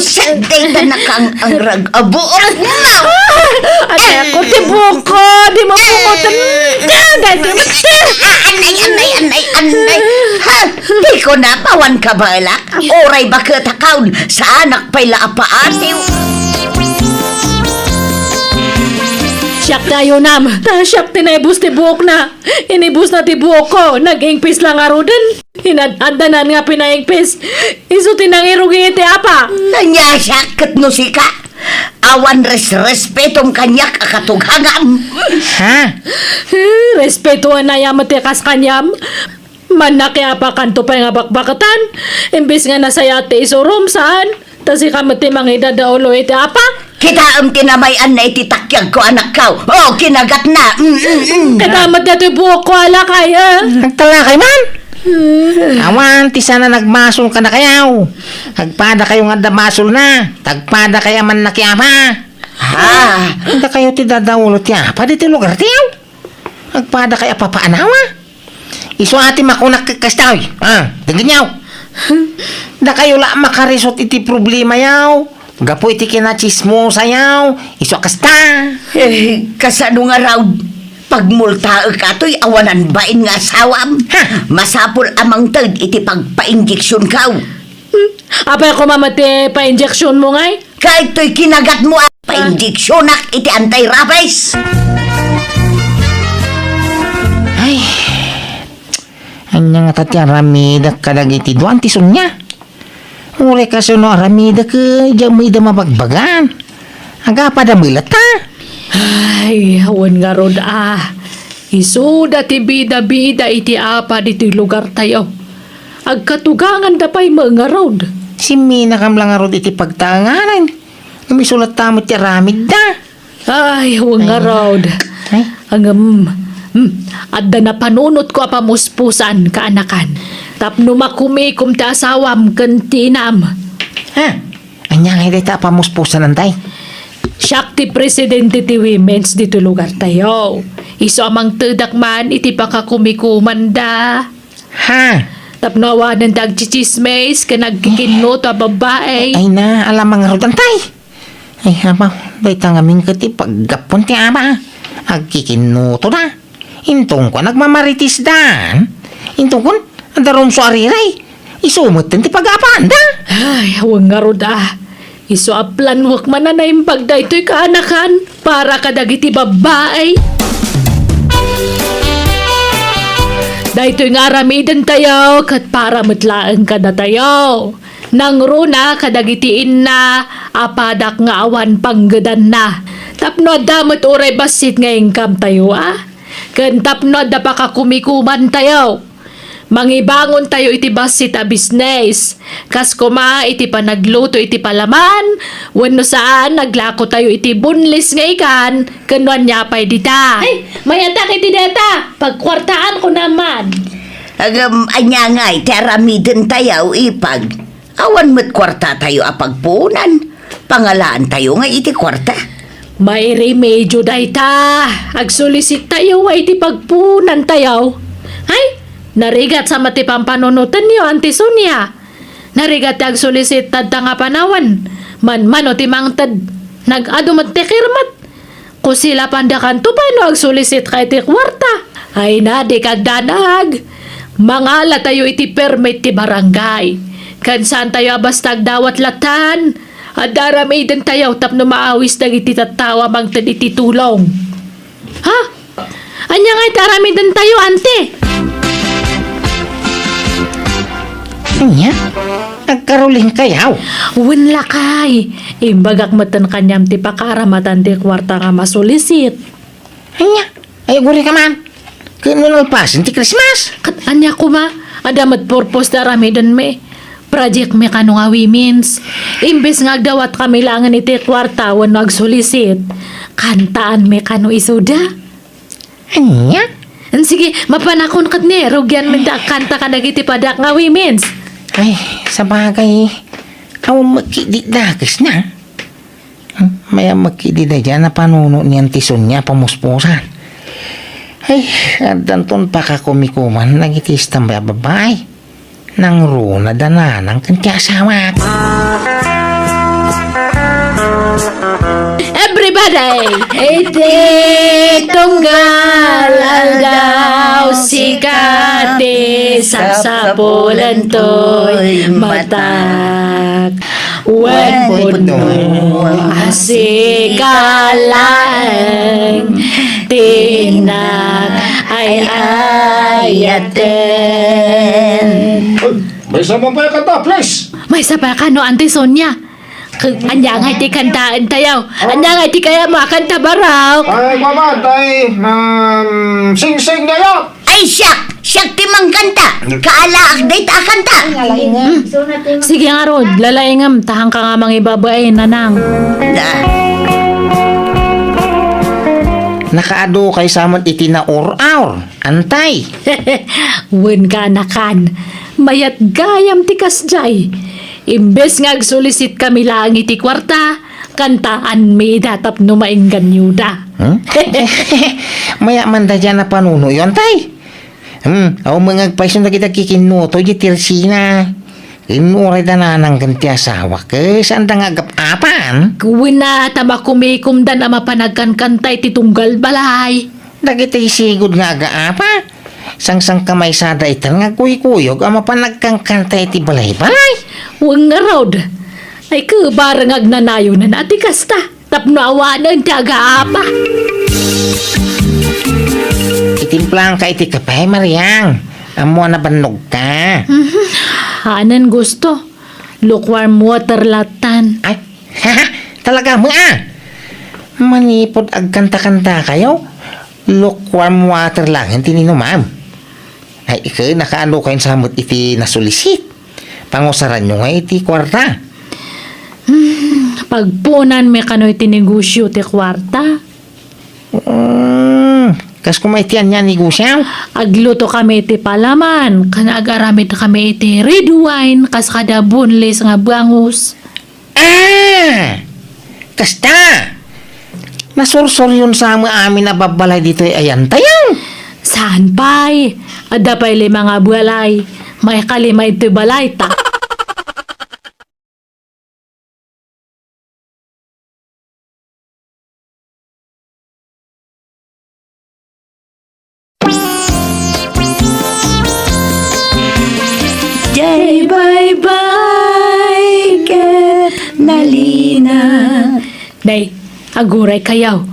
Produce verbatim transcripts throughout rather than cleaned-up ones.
Sa dayta nakang-angrag a buokna. Anay ko, ti buokko, di mapungotan. Dayta, mati. Anay, anay, anay, anay. Ha? Di ko napawan ka balak. Uray baket a kaon, saanak pay la a paasiw. Siak ti ayunam, ta siak ti naibus ti buokna. Inibusna ti buokko, nag-ingpis la ngaruden. Inad-addanan nga pinaingpis. Isu ti nangirugi iti apa. Ania siak ket no sika? Awan res-, respetom kaniak a katugangam. Ha? Eh, respetoan aya met ti kas kaniam. Mannakiapakanto pay nga bakbaketan. Imbes nga nasayaat ti isurom, saan? Ta sika met ti mangidadaulo iti apa? Kitaem ti namay-anna iti takiagko, anakko. O, kinagatna. Mm, mm, mm. Kitaem met daytoy buokko a lakay, eh. Nagtalakay man? Hmm. Awan ti saan a nagmasol kadakayo. Agpadakayo nga adda masolna. Tagpadakayo a mannakiapa. Ah. Dakayo ti dadaulo ti apa ditoy lugartayo. Agpadakayo a papaanawa. Isu a ti makunak ket kasta, oy. Ah, denggenyo. Dakayo la makarisot iti problemayo. Gapu iti kinachismosayo. Isu a kasta. Eh, kasano ngarud? Pagmultaek atoy awanan bain nga asawam. Ha? Masapul a mangted iti pagpainjeksionkaw. Hmm? Apay koma met ti painjeksionmo ngay? Kaytoy kinagatmo a painjeksionak iti anti-rabies. Ay, ania ngata ti aramidek kadagiti dua ti Sonia? Uray kasano aramidek, eh, diak met ida mabagbagan. Agapada met latta. Ay, awan ngarud a. Isuda ti bida-bida iti apa ditoy lugartayo. Agkatuganganda pay met ngarud. Simminakam la ngarud iti pagtaenganen. Ngem isu latta met ti aramidda. Ay, awan ngarud. Ay. Ngem, hmm, adda napanunotko a pamuspusan, kaanakan. Tapno makumikom ti asawam ken ti inam. Ha? Ania ngay dayta a pamuspusanan, tay? Siak ti presidente ti women's ditoy lugartayo. Isu a mangtedak man iti pakakumikomanda. Ha? Tapno awanen ti agchichismis ken agkikinnuto a babbai. Ay na, ala mangarud, tay. Ay, abaw, dayta ngamin ket ti paggapuan ti ama. Agkikinnutoda. Intonkon, agmamaritisdan. Intonkon, adda rumso a riray. Isu metten ti pagapaanda. Ay, awan ngarud a. Isu a planwek man a naimbag daytoy kaanakan para kadagiti babbai. Daytoy nga aramidentayo ket para met laeng kadatayo. Nangruna kadagiti inna a padak nga awan panggedanna. Tapno adda met uray bassit nga income tayo, a? Ken tapno adda pakakumikumantayo. Mangibangontayo iti bassit a bisnes. Kas koma iti panagluto iti palaman, wenno saan, naglakotayo iti boneless nga ikan, ken no ania pay dita. Ay, mayatak iti deta. Pagkuartaanko naman. Agam, ania ngay ti aramidentayo, ipag? Awan met kuartatayo a pagpuonan. Pangalaantayo ngay iti kuarta. Mairemedio dayta. Agsolisittayo a iti pagpuonantayo. Ay, narigat sa met ti pampanunotenyo, Auntie Sonia. Narigat ti agsolisittad ta nga panawen. Manmano ti mangted. Nag-adu met ti kirmet. Kusila pandakanto pay no agsolisitka iti kuarta. Ay na, dika agdanag. Mangalatayo iti permit ti barangay. Ken saantayo a basta agdawat latan. Adda aramidentayo tapno maawis dagiti tattao a mangted iti tulong. Ha? Ania ngay ti aramidentayo, Auntie? Ania? Agkarulingkayo? Wen, lakay. Imbagak metten kaniam ti pakaaramatan ti kuarta nga masolisit. Ania? Ay, agurika man. Ken no nalpasen ti Christmas? Ket ania koma? Adda met purpose ti aramidenmi. Projectmi kano nga women's. Imbes nga agdawatkami laengen iti kuarta wenno agsolisit, kantaanmi kano isuda. Ania? Sige, mapanakon ket ni, rugianmi ti agkanta kadagiti padak nga women's. Ay, sabagay, awan met ketdi dakesna. Hmm, mayammek ketdi daydiay a napanuno ni Auntie Sonia a pamuspusan. Ay, addanton pakakumikuman dagiti tambay a babbai. Nangruna da nanang ken ti asawak. Aday! Iti tunggal aldaw, sika ti sapsapulentoy matak. Wen pudno a sika laeng ti innak ay-ayaten. Maysa man pay a kanta, please! Maysa pay a kano, Auntie Sonia? K-, ania ngay ti kantaentayo? Ania ngay ti kayatmo a kanta, barok? Ay, kuman, tay, um, singsing dayo. Ay, siak! Siak ti mangkanta! Kaalaak dayta a kanta! Sige ngarud, lalaingem, ta haanka nga mangibabain, nanang. Da. Nakaadukay sa met iti naur-aur, Antay. Wen, kanakan, mayat gayam ti kasdiay. Imbes nga agsulisit kami laeng iti kuarta, kantaanmi ida tapno maingganyoda. Hmm? Mayat man daydiay a panunoyo, Antay. Hmm, awan met nga agpayso dagiti agkikinnuto iti tersina. Ken uray da nanang ken ti asawak, eh, saanda nga agap-apan? Wen a, ta makumikomdan a mapan agkankanta iti tunggal balay. Dagiti sigud nga agaapa, sangsangkamaysada ita nga agkuykuyog a mapan agkankanta iti balay-balay. Wen ngarud, ay, kebareng agnanayonan a ti kasta. Tapno awanen ti agaapa. Itimplanka iti kape, Mariang. Ammo a nabannogka. Mhm. Hanen gusto. Lukewarm water latan. Ay, talaga met a. Manipud agkanta-kantakayo, lukewarm water laeng ti inumam. Ay, ket nakaano kayon sa met iti nasulisit? Pangusaranyo nga iti kuarta. Hmm, pagpuonanmi kano iti negosio ti kuarta. Hmm, kas koma iti ania a negosio? Agluto kami iti palaman, ken agaramid kami iti red wine kas kada boneless nga bangus. Ah! Kasta! Nasursuryon sa met amin a babbalay ditoy ayantayon. Saan pay? Adda pay lima nga balay. Maikalima itoy balayta. Jay baybay ket nalina. Nay, aguray kayo.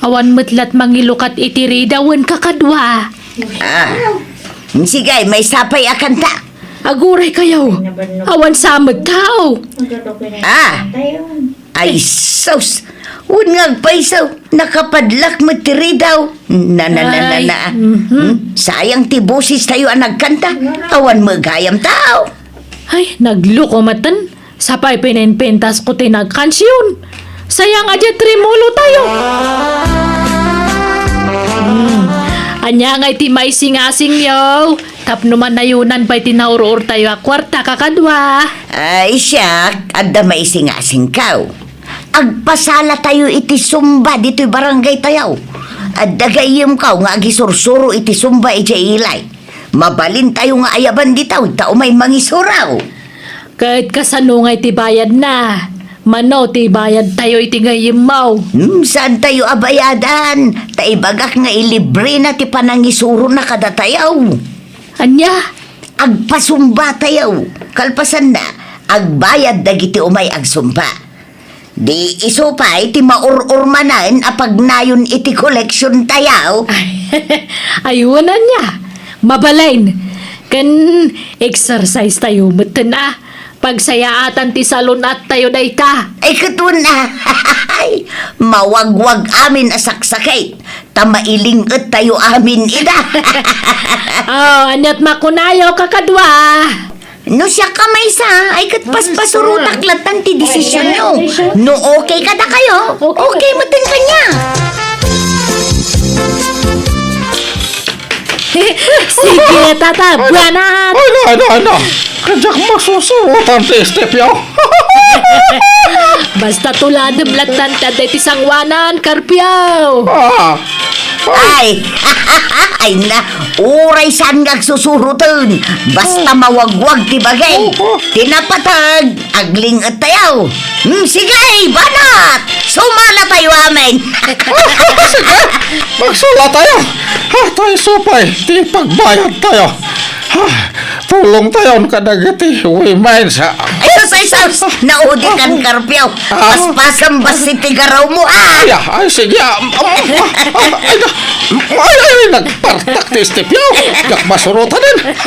Awan met lat mangilukat iti ridawen, kakadua. Ah, sige, maysa pay a kanta. Aguray kayo. Awan sa met tao. Ah, ay, sus! Wen nga agpayso, nakapadlak met ti ridaw. Na, na, na, na, Ay, na. Mhm. Hmm? Sayang ti boses tayo a nagkanta. Awan met gayam tao. Ay, nagluko maten. Sapay pininpintas ko ti nagkansion. Sayang a diay trimulo tayo. Hmm. Ania nga iti maisingasing yo? Tapno manayonan pay ti naur-or tayo a kuarta, kakadua. Ay, siak, adda maisingasingkaw. Agpasala tayo iti Zumba ditoy barangay tayo. Adda gayyemkaw nga agisursuro iti Zumba idiay ilay. Mabalin tayo nga ayaban ditaw, ta umay mangisuro. Ket kasano nga iti bayadna? Mano ti bayad tayo iti gayyemmo? Hmm, saan tayo a bayadan? Ta ibagak nga ilibre na ti panangisurona kadatayo. Ania? Agpasumba tayo. Kalpasanna, agbayad dagiti umay agsumba. Di isu pay ti maur-or manen a pagnayon iti koleksion tayo. Ay, wen ania, mabalin. Ken exercise tayo metten a. Pagsayaatan ti salun-at tayo dayta. Ay, ket wen a. Mawagwag amin a saksakit. Ta mailing-et tayo amin ida. Oh, aniat makunayo, kakadua? No siak a maysa, ay ket paspasurotak latan ti desisionyo. No okay kadakayo, okay metten kaniak. Sige, tata, buwanan. Ay, na, na, na. Kadiak masusurotan ti step yo. Basta tuladem latan ti adda iti sanguanan, Karpio. Ah, Ay, ay na, uray saan nga agsusuroten. Basta mawagwag ti bagay. Ti napateg, agling-ettayo. Hmm, sige, banat! Sumalatayo amin. Sige, magsalatayo. Ha, tay supay, ti pagbayadtayo. Ha, tulongtayon kadagiti women sa Ay, sus, ay, sus! Naudikan, Karpio. Ah. Paspasam basta ti garaw mo, ah! Ay, ah, ay, sige, ah, um, um, ah, ay, ah, ay, ay, nagpartak ti stepyo. Yak masurotan din.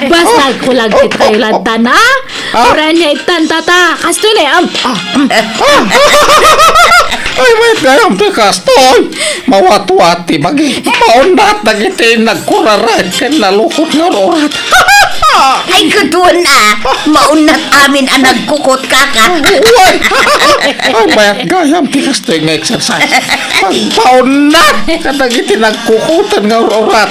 Basta agkulag ti trailantan, ah? Ah? Uray ania ittan, tata. Kastoy ne, am. Ah, ah, ah. Ay, mayat gayam ti kastoy. Mawatwat ti bagi. Maunat dagiti nagkuraray ken nalukot nga ur-urat. Ay, kuduan, ah. Maunat amin a nagkukot, kaka. Uy! Ay, mayat gayam ti kastoy nga exercise. Pagpaunat kadagiti nagkukotan nga ur-urat.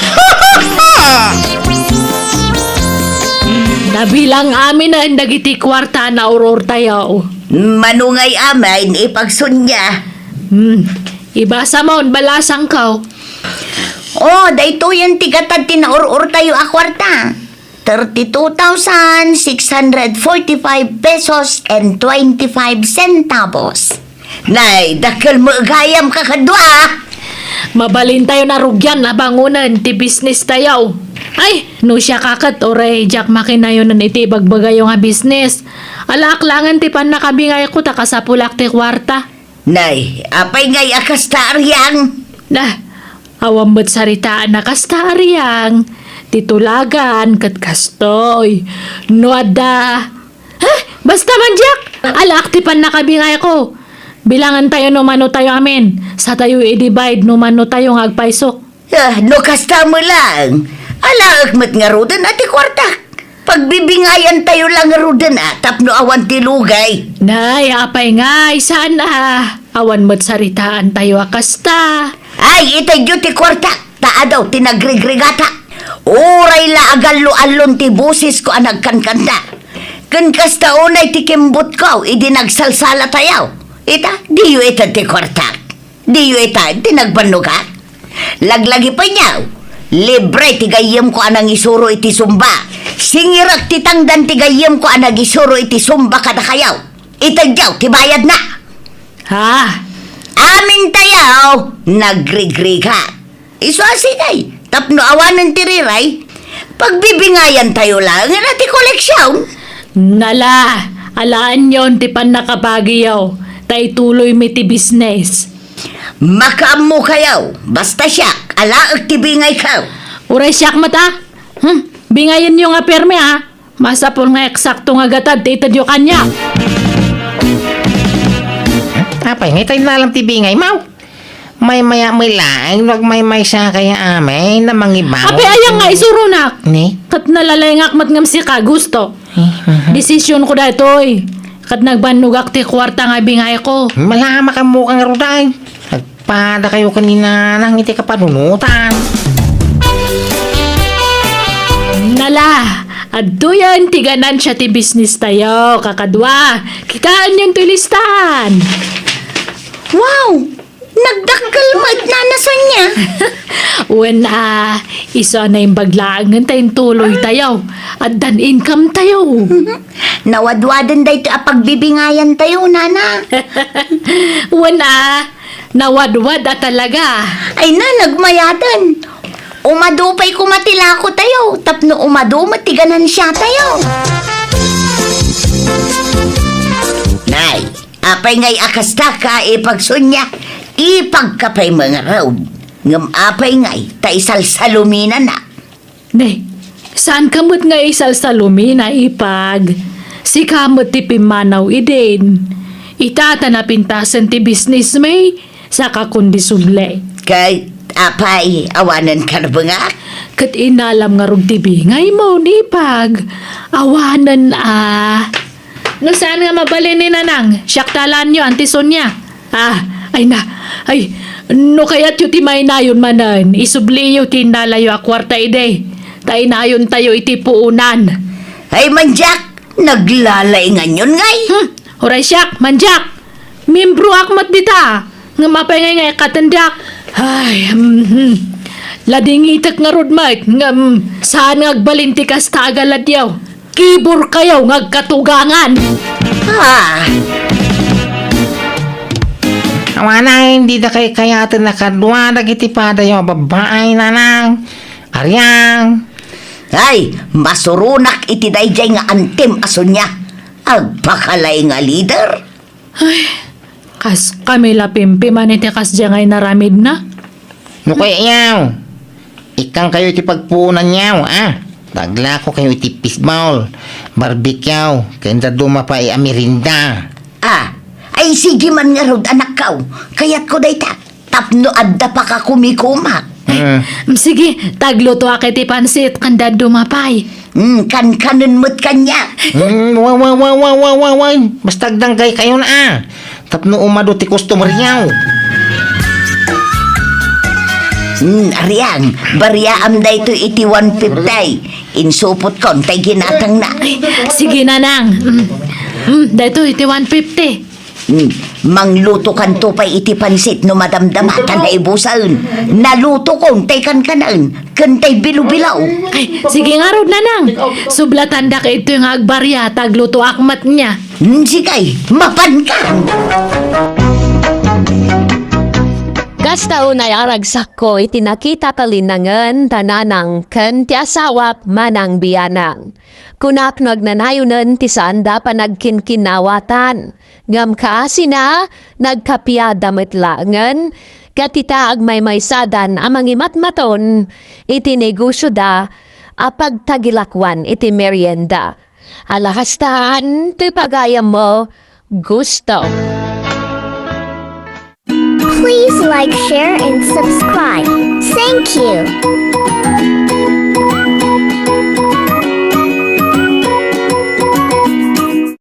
Nabilang aminen dagiti kuarta a naur-urtayo. Mano ngay amin, ipagsunia. Hmm. Ibasamon, balasangko. Oh, daytoyen ti gatad ti naur-urtayo a kuarta. Thirty-two thousand six hundred forty-five pesos and twenty-five centavos. Nay, dakkel met gayam, kakadua. Mabalintayon a rugian a bangonen ti bisnistayo. Ay, no siak a ket uray diak makinayonen iti ibagbagayo nga bisnis. Alaak laengen ti pannakabingayko ta kasapulak ti kuarta. Nay, apay ngay a kasta, Ariang? Na, awan met saritaan a kasta, Ariang. Ti tulagan ket kastoy. No adda, ha? Basta man diak! Alaak ti pannakabingayko. Bilangantayo no manotayo amin. Satayo i-divide no manotayo nga agpayso. Ah, no kasta met laeng, alaek met ngaruden a ti kuartak. Pagbibingayantayo la ngaruden a tapno awan ti lugay. Nay, apay ngay, saan a? Awan met saritaantayo a kasta. Ay, itedyo ti kuartak, ta adu ti nagrigrigatak. Uray la agallo-allon ti bosesko a nagkankanta. Ken kasta unay ti kimbutko idi nagsalsalatayo. Ita, diyo ited ti kuartak. Diyo ita ti nagbannogak? Laglagipenyo, libre ti gayyemko a nangisuro iti Zumba. Singirek ti tangdan ti gayyemko a nagisuro iti Zumba kadakayo. Itedyo ti bayadna. Ha? Amintayo, nagrigrigak. Isu a sige, tapno awanen ti riray, pagbibingayantayo laengen a ti koleksion. Nala, alaenyon ti pannakabagiyo, ta ituloymi ti bisnes. Makaammokayo, basta siak, alaek ti bingayko. Uray siak met a? Hmm, bingayenyo nga permi a. Masapul nga eksakto nga gatad ti itedyo kaniak. Apay, ngay ta inalam ti bingaymo? Maymaya met laeng no agmaymaysa kaya amin a mangibaon. Apay, aya nga isuronak? Ni? Ket nalalengak met ngem sika, gusto. Eh, mhm. Desisionko daytoy. Ket nagbannogak ti kuarta nga bingayko. Malamak ammo ka ngarud ay. Nagpadakayo ken ni Nanang iti kapanunotan. Nala, adtoyen ti ganansia ti bisnistayo, kakadua. Kitaenyon toy listahan. Wow! Nagdakkel met, Nana Sonia. Wen a, isu a naimbag laengen ta intuloytayo. Addan income tayo. Nawadwaden daytoy a pagbibingayantayo, Nana. Wen a, nawadwad a talaga. Ay na, nagmayaten. Umadu pay koma ti lakotayo, tapno umadu met ti ganansiatayo. Nay, apay ngay a kasta ka, ipagsunia? Ipagka pay mangarud. Ngem apay ngay ta isalsaluminanak? Ne, saanka met nga isalsalumina, ipag. Sika met ti pimmanaw idin. Ita ta napintasen ti bisnismi, saka kundi subli. Ket apay, awanen karbengak? Ket inalam ngarud ti bingaymo, ipag. Awanen a. No saan nga mabalin ni Nanang, siak ta alaenyo, Auntie Sonia. Ah, ay na, ay, no kayatyo ti mainayon manen, isubliyo ti innalayo a kuarta idi. Ta inayontayo iti puonan. Ay, mandiak, naglalainganyon ngay. Hmm, uray siak, mandiak. Miembroak met dita. Ngem apay ngay nga ikkatendak? Ay, mhm. Ladingitek ngarud met, ngem saan nga agbalin ti kasta a galadiaw. Kibor kayo nga agkatugangan. Ah! Amanay, dida kay kayaten a kadua dagiti padayo a babbai, Nanang. Ariang. Ay, masuronak iti daydiay nga antim a Sonia. Agpakalay nga leader. Ay, kas kami la pimpiman iti kasdiay nga inaramidna. No kaya yaw, ikkan kayo iti pagpuonan yaw, ah. Taglako kayo iti fishball, barbecue, ken dadduma pay a merienda. Ah, ay sige man ngarud, anakkaw. Kayatko dayta. Tapno adda pakakumikumak. Ay, Mm. Sige, taglutoak iti pansit, ken dadduma pay. Mm, kankanen met kaniak. Mm, wa, wa, wa, wa, wa, wa, wa. Basta agdanggay kayo na, ah. Tapno umado ti customer yaw. Mm, Ariang, bariaam daytoy iti one fifty. Insupot kon tay ginatangna. Ay, sige, Nanang. Mm. Mm, daytoy iti one fifty. Hmm, mangluto kanto pay iti pansit no madamdama ta naibusaen. Naluto kon tay kankanaen, ken tay bilobilaw. Ay, sige ngarud, Nanang. Sublatandak itoy nga agbaria, ta aglutoak met nia. Hmm, sige, mapanka. Kasta unay a ragsakko iti nakitak a linnangen da Nanang ken ti asawak Manang Bianang. Kunak no agnanayonen ti saanda panagkinkinawatan. Ngem kaasina, nagkapiada met laengen ket ita agmaymaysadan a mangimatmaton iti negosioda a pagtagilakuan iti merienda. Ala kastan ti pagayammo, gusto. Please like, share, and subscribe. Thank you.